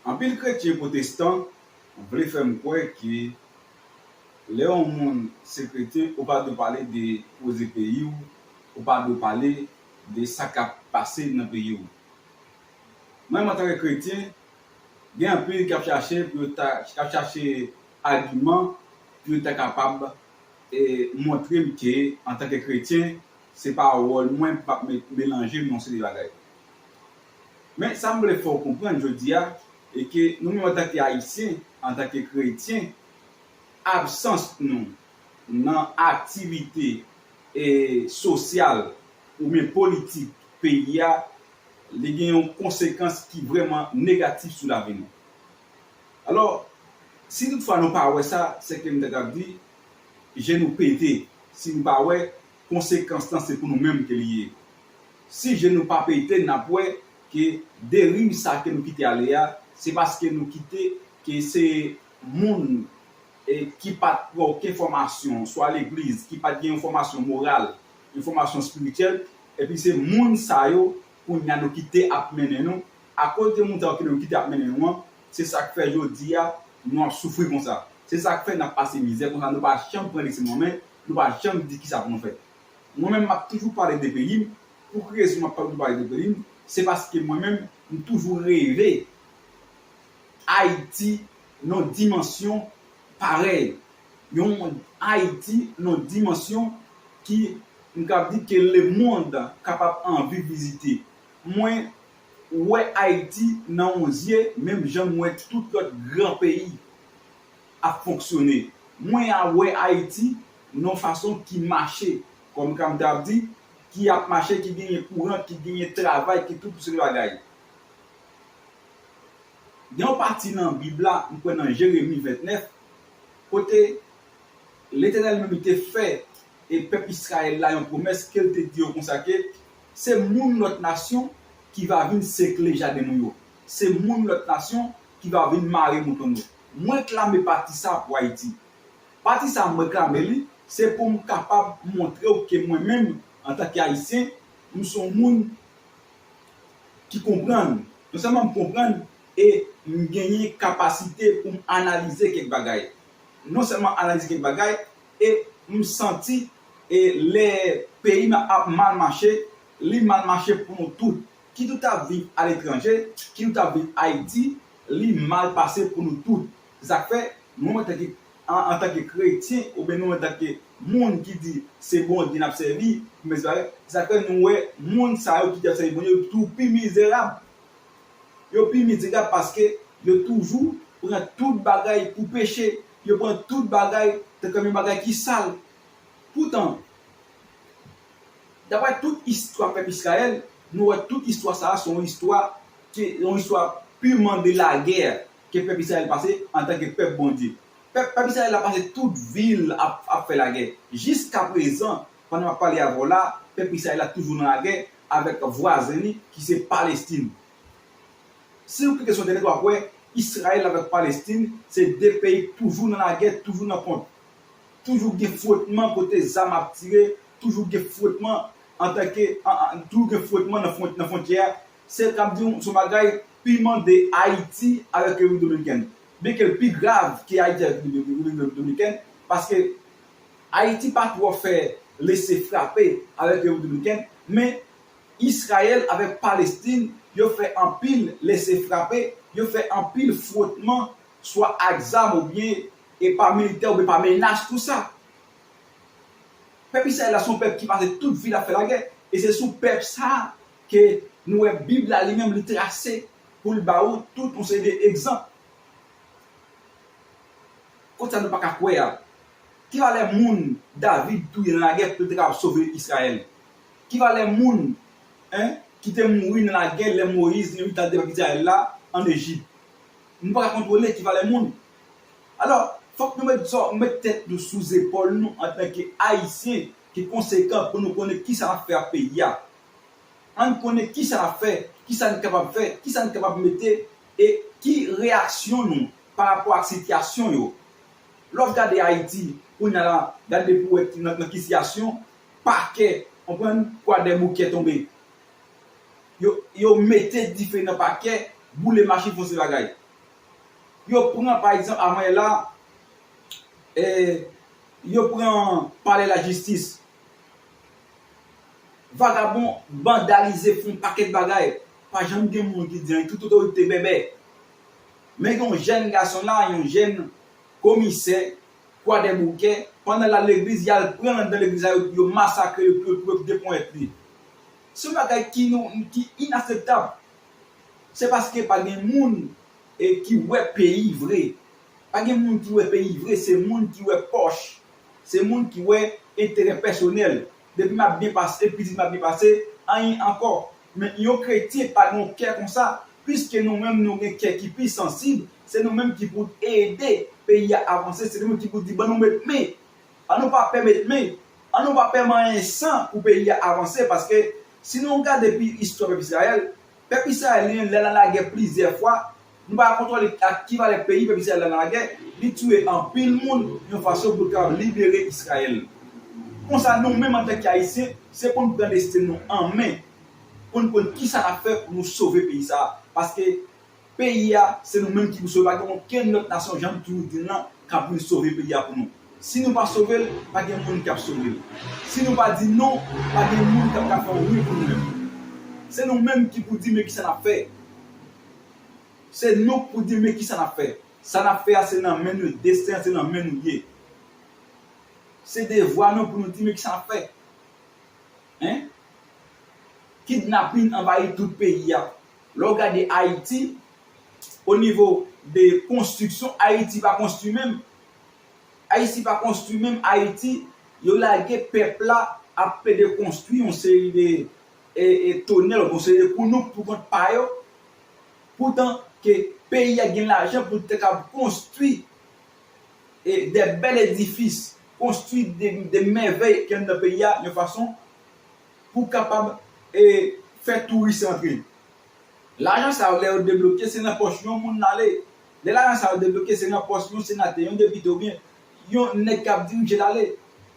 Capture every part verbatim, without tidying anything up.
Anpil kretyen pwotestan vle fè m kwè ke lè yon moun se kretyen, ou pa dwe pale de koze peyi w, ou pa dwe pale de sa k ap pase nan peyi w. Mwen menm, antanke kretyen, gen anpil k ap chache pou yo ta, k ap chache agiman pou yo ta kapab e montre m ke, antanke kretyen, se pa wòl mwen pou m ap me- melanje m nan yon seri de bagay. Men sa m vle fè w konprann jodi a, e ke nou menm antanke Ayisyen, antanke kretyen, absans nou nan aktivite e sosyal oubyen politik peyi a, li gen yon konsekans ki vrèman negatif sou lavi nou. Alò, si toutfwa nou pa wè sa, se ke m ta ka di, je nou pete. Si nou pa wè, konsekans lan se pou nou menm ke li ye. Si je nou pa pete, n ap wè ke deriv sa ke nou kite ale a, se paske nou kite ke se moun e ki pa t pran okenn fòmasyon, swa legliz, ki pa t gen yon fòmasyon moral, yon fòmasyon espirityèl, epi se moun sa yo, kounye a nou kite ap mennen nou, akoz de moun sa yo ke nou kite ap mennen nou an, se sa k fè jodi a, nou ap soufri konsa. Se sa k fè n ap pase mizè konsa, nou pa janm pran leson nan men, nou pa janm di kisa pou nou fè. Mwen menm, m ap toujou pale de peyi m. Pou ki rezon m ap toujou pale de peyi m? Se paske mwen menm, m toujou reve Ayiti nan dimansyon parèy. Yon Ayiti nan dimansyon ki, m ka di ke lemonn kapab anvi vizite. Mwen wè Ayiti nan yon zye, menm jan m wè tout lòt gran peyi ap fonksyone. Mwen a wè Ayiti nan yon fason ki mache, kòm ka m ta ap di, ki ap mache, ki genyen kouran, ki genyen travay, ki tout seri bagay. Gen yon pati nan Bib la, m kwè nan Jeremi vennèf, kote Letènèl menm li te fè e pèp Izrayèl la yon pwomès ke l te di yo konsa ke se moun lòt nasyon ki va vin sekle jaden nou yo. Se moun lòt nasyon ki va vin mare mouton nou. Mwen klame pati sa pou Ayiti. Pati sa mwen klame li, se pou m kapab montre w ke mwen menm, antanke Ayisyen, m se yon moun ki konprann. Non sèlman m konprann, e m genyen kapasite pou m analize kèk bagay. Non sèlman analize kèk bagay, e m santi, e lè peyi m ap mal mache, li mal mache pou nou tout. Kit ou ta viv aletranje, kit ou ta viv Ayiti, li mal pase pou nou tout. Se sa k fè, nou menm antanke, an, antanke kretyen, oubyen nou menm antanke moun ki di se Bondye n ap sèvi, men se pa vre. Se sa k fè nou wè moun sa yo ki di y ap sèvi Bondye, yo toujou pi mizerab. Yo pi mizerab paske yo toujou pran tout bagay pou peche. Yo pran tout bagay tankou yon bagay ki sal. Poutan, daprè tout istwa pèp Izrayèl, nou wè tout istwa sa a se yon istwa ki, yon istwa piman de lagè ke pèp Izrayèl pase antanke pèp Bondye. Pèp, pèp Izrayèl la pase tout vi l ap, ap fè lagè. Jiskaprezan, pandan m ap pale avè w la, pèp Izrayèl la toujou nan lagè avèk vwazen li ki se Palestin. Si w klike sou entènèt, w ap wè Izrayèl avèk Palestin se de peyi k toujou nan lagè, toujou nan kont. Toujou gen fwotman kote zam ap tire, toujou gen fwotman antanke, an, an, toujou gen fwotman nan fwon-, nan fwontyè a. Se, k ap di w, se yon bagay piman de Ayiti avèk Repiblik Dominikèn. Byenke l pi grav ke Ayiti avèk Repiblik Dominikèn, paske Ayiti pa twò fè lese frape avèk Repiblik Dominikèn, men Izrayèl avèk Palestin, yo fè anpil lese frape, yo fè anpil fwotman, swa ak zam oubyen e pa militè oubyen pa menas, tou sa. Pèp Izrayèl la se yon pèp ki pase tout vi l ap fè lagè, e se sou pèp sa a ke nou wè Bib la li menm li trase pou l ba ou tout yon seri de egzanp. Kot sa nou pa ka kwè a? Ki valè moun David touye nan lagè pou l te kapab sove Izrayèl? Ki valè moun, en, ki te mouri nan lagè lè Moyiz li menm t al defann pèp Izrayèl la ann Ejip? Nou pa ka kontwole ki valè moun. Alò, fòk nou met zò, met tèt nou sou zepòl nou antanke Ayisyen ki konsekan pou nou konnen kisa n ap fè ak peyi a. Ann konnen kisa n ap fè, kisa n kapab fè, kisa n kapab mete, e ki reyaksyon nou pa rapò ak sitiyasyon yo. Lè w ap gade Ayiti, kounye a la, gade pou w wè nan, nan ki sitiyasyon, pakè, konprann, Kwadèboukè tonbe. Yo, yo mete dife nan pakè, boule machin, fè yon seri bagay. Yo pran, pa egzanp, avanyè la, e, yo pran palè lajistis. Vagabon vandalize, fè yon pakèt bagay. Pa janm gen moun ki di anyen, tout otorite bèbè. Men gen yon jèn gason la, yon jèn komisè, Kwadèboukè, pandan l al legliz, y al pran l anndan legliz la, yo, yo masakre l, yo touye l, yo deponyèt li. Se yon bagay ki, nou, ki inaseptab. Se paske pa gen moun, e, ki wè peyi vre. Pa gen moun ki wè peyi vre, se moun ki wè pòch. Se moun ki wè enterè pèsonèl. Depi m ap byen pase, pitit m ap byen pase, anyen ankò. Men yon kretyen pa gen yon kè konsa, piske nou menm nou gen kè ki pi sansib, se nou menm ki pou ede peyi a avanse, se nou menm ki pou di, "Ban nou met men, an nou pa pè met men, an nou pa pè manyen san pou peyi a avanse," paske si nou gade pi istwa pèp Izrayèl, pèp Izrayèl li menm lè l nan lagè plizyè fwa, nou pa kontwole ak ki valè peyi pèp Izrayèl la nan lagè, li tiye anpil moun yon fason pou l kapab libere Izrayèl. Konsa, nou menm antanke Ayisyen, se pou n pran desten nou an men, pou n konn kisa n ap fè pou nou sove peyi sa a. Paske peyi a, se nou menm ki pou sove, pa gen okenn lòt nasyon, jan m toujou di l lan, k ap vin sove peyi a pou nou. Si nou pa sove l, pa gen moun k ap sove l. Si nou pa di non, pa gen moun k ap ka fè yon wi pou nou menm. Se nou menm ki pou di men kisa n ap fè. Se nou k pou di men kisa n ap fè. Sa n ap fè a, se nan men nou, desten an, se nan men nou ye. Se devwa nou pou nou di men kisa n ap fè. Hein? Kidnapin anvayi tout peyi a. Lè w gade Ayiti, o nivo de konstriksyon, Ayiti pa konstwi menm. Ayiti pa konstwi menm. Ayiti, yo lage pèp la ap plede konstwi yon seri de, e, e, tonèl, yon seri de kounouk pou kont pa yo. Poutan ke peyi a gen lajan pou te kab konstwi, e, de bèl edifis, konstwi de, de mèvèy ki anndan peyi a, yon fason pou kapab, e, fè touris antre. Lajan sa yo, lè yo debloke, se nan pòch yon moun l ale. Lè lajan sa yo debloke, se nan pòch yon senatè, yon depite, oubyen yon nèg k ap dirije l ale.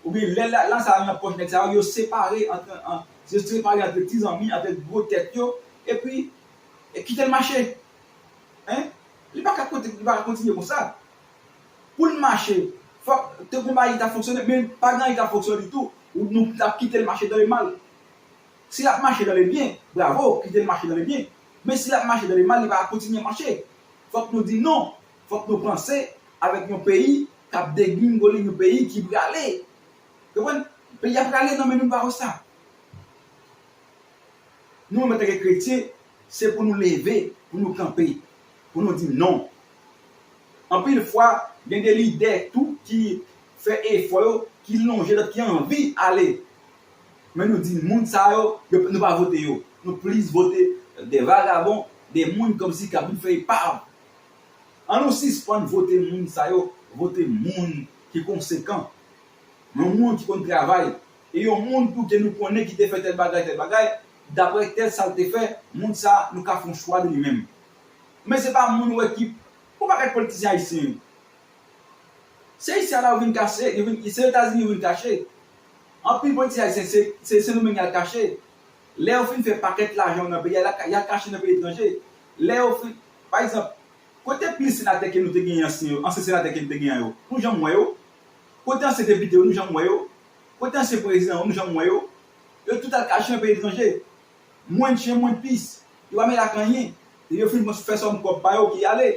Oubyen lè la, lajan sa yo nan pòch nèg sa yo, yo separe ant, an, yo separe ant ti zanmi, ant gwo tèt yo, epi, e kite l mache. Hein? Li pa ka konti-, li pa ka kontinye konsa. Pou l mache, fòk te gon bagay ki ta fonksyone, men pa gen anyen ki ta fonksyone ditou. Ou, nou t ap kite l mache dan le mal. Si l ap mache dan le byen, bravo, kite l mache dan le byen. Men si l ap mache dan le mal, li pa ka kontinye mache. Fòk nou di non. Fòk nou panse avèk yon peyi k ap degringole, yon peyi ki prale. Konprann? Peyi a prale nan men nou, nou pa wè sa. Nou menm antanke kretyen, se pou nou leve, pou nou kanpe, pou nou di non. Anpil fwa, gen de lidè tou ki fè efò yo, ki lonje dwèt, ki anvi ale. Men nou di moun sa yo, yo, nou pa vote yo. Nou plis vote de vagabon, de moun kòmsi k ap vin fè epav. An nou sispann vote moun sa yo, vote moun ki konsekan. Yon moun ki konn travay, e yon moun tou ke nou konnen ki te fè tèl bagay, tèl bagay, daprè tèl sa l te fè, moun sa a, nou ka fè yon chwa de li menm. Men se pa moun ou wè ki, yon pakèt politisyen ayisyen yo. Se isi a la yo vin kache, yo vin, se Etazini yo vin kache. Anpil politisyen ayisyen, se, se, se nou menm y al kache. Lè yo fin fè pakèt lajan yo nan peyi a, y al ka-, y al kache nan peyi etranje. Lè yo fin, pa egzanp, kote plis senatè ke nou te genyen ansyen yo, ansyen senatè ke nou te genyen yo, nou janm wè yo? Kote ansyen depite yo, nou janm wè yo? Kote ansyen prezidan yo, nou janm wè yo? Yo tout al kache nan peyi etranje. Mwen chen, mwen pis. Yo pa mele ak anyen. Depi yo fin fè sòm kòb pa yo, ki ale.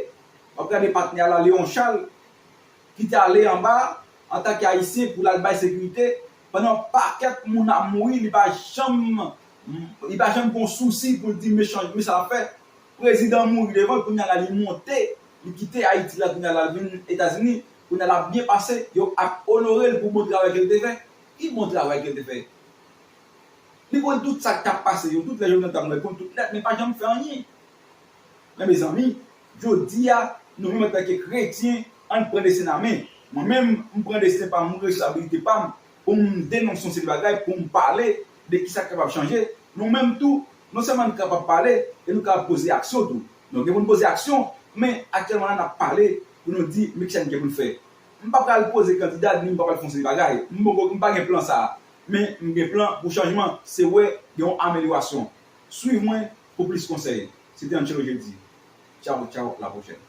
W ap gade patnè a la, Léon Charles, ki te ale anba antanke Ayisyen pou l al bay sekirite, pandan pakèt moun ap mouri, li pa janm, li pa janm gon sousi pou l di mechan, men sa l ap fè. Prezidan mouri devan l, kounye a la li monte, li kite Ayiti la, kounye a la l vin Etazini, kounye a l ap byen pase, yo ap onore l pou bon travay ke l te fè. Ki bon travay ke l te fè? Li konn tout sa k t ap pase yo, tout lè Jovenel t ap mouri, li konn tout nèt, men pa janm fè anyen. Men mezanmi, jodi a, nou menm antanke kretyen, ann pran desten n an men. Mwen menm, m pran desten pa m, m responsabilite pa m, pou m denonse yon seri de bagay, pou m pale de kisa k kapab chanje. Nou menm tou, non sèlman nou kapab pale, e nou kapab poze aksyon tou. Nou gen pou n poze aksyon, men aktyèlman la n ap pale pou nou di men kisa n gen pou n fè. M pa pral poze kandida, ni m pa pral fè yon seri bagay. M poko, m pa gen plan sa a. Men m gen plan pou chanjman, se wè gen yon amelyorasyon. Swiv mwen pou plis konsèy. Se te Angelo Jeudi. Tchaw, tchaw, la pwochèn.